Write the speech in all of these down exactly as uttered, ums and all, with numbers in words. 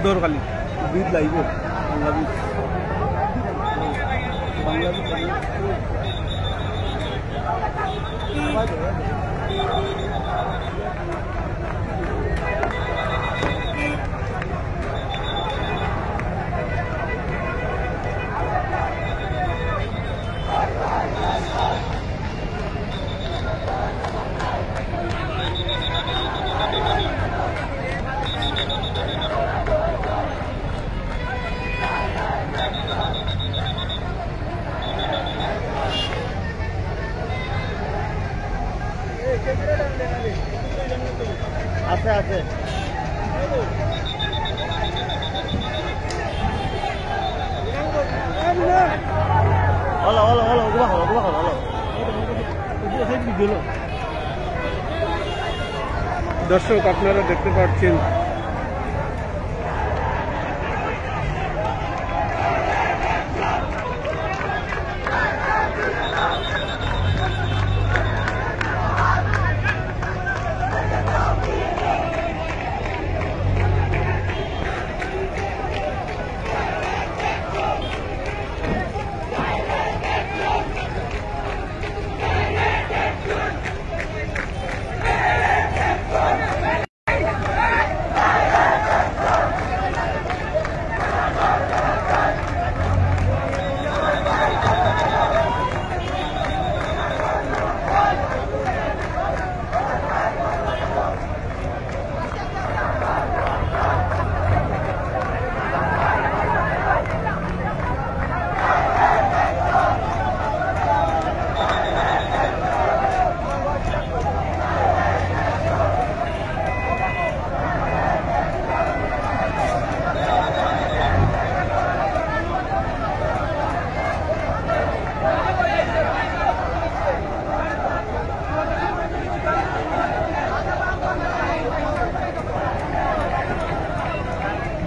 দর খালি। বিট লাইব। বাংলা বিট। বাংলা বিট। আছে, আছে। হলো, হলো, হলো, ওগুলা হলো, ওগুলা হলো, হলো। দর্শক, আপনারা দেখতে পাচ্ছেন,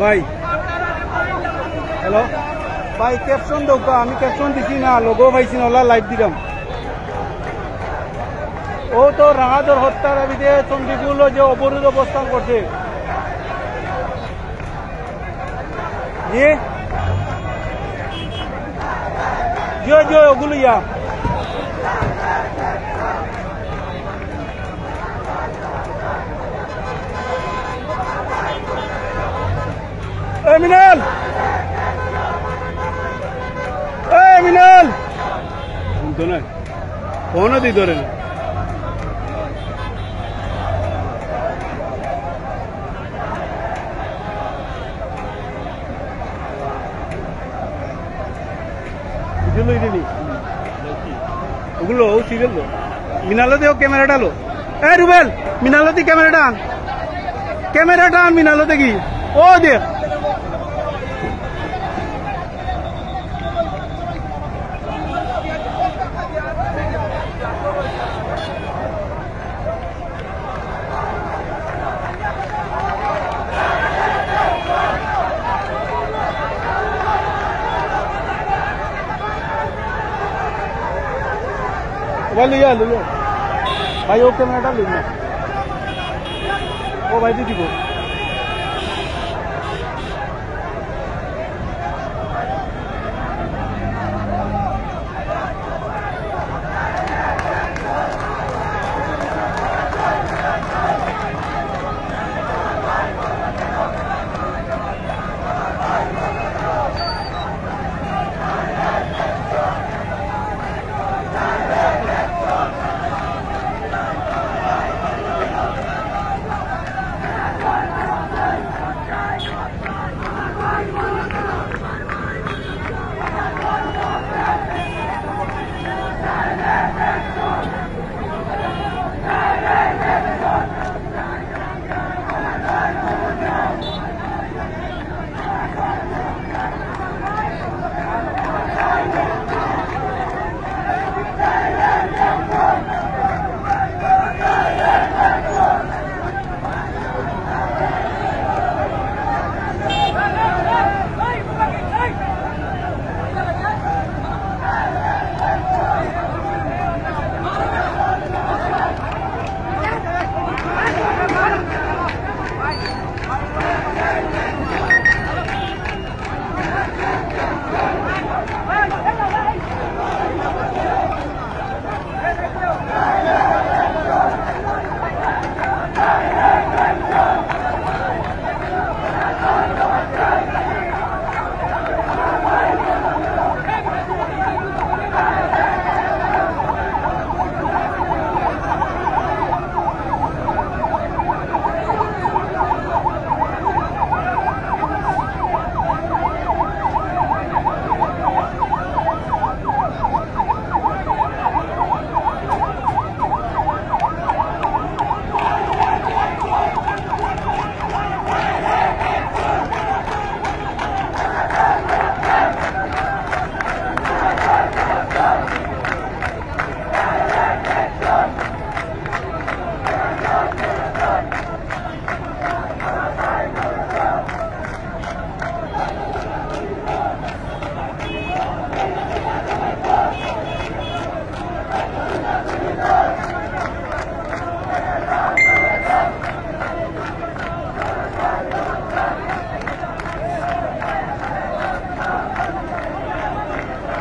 ভাই, হ্যালো ভাই, ক্যাপশন দেউক্কা, আমি ক্যাপশন দিছি না, লোগো পাইছি না, অলা লাইভ দিলাম। ও তো রাঙাদর হত্যার দাবিতে চণ্ডীপুরো যে অবরোধ অবস্থান করছে। জি? জি, জি, ওগুলো ইয়া। এ মিনাল! এ মিনাল! শুনতো না। ফোনও দি ধরে না। ওগুলো, ও সিরিয়াল লো। মিনালো দেও ক্যামেরাটা লো। এ রুবেল, মিনালো দি ক্যামেরাটা আন। ক্যামেরাটা আন মিনালো দেখি। ও দে। ওবা লইয়া, লইয়া। ভাই, ও ক্যামেরাটা লই না। ও ভাই, দি দিব।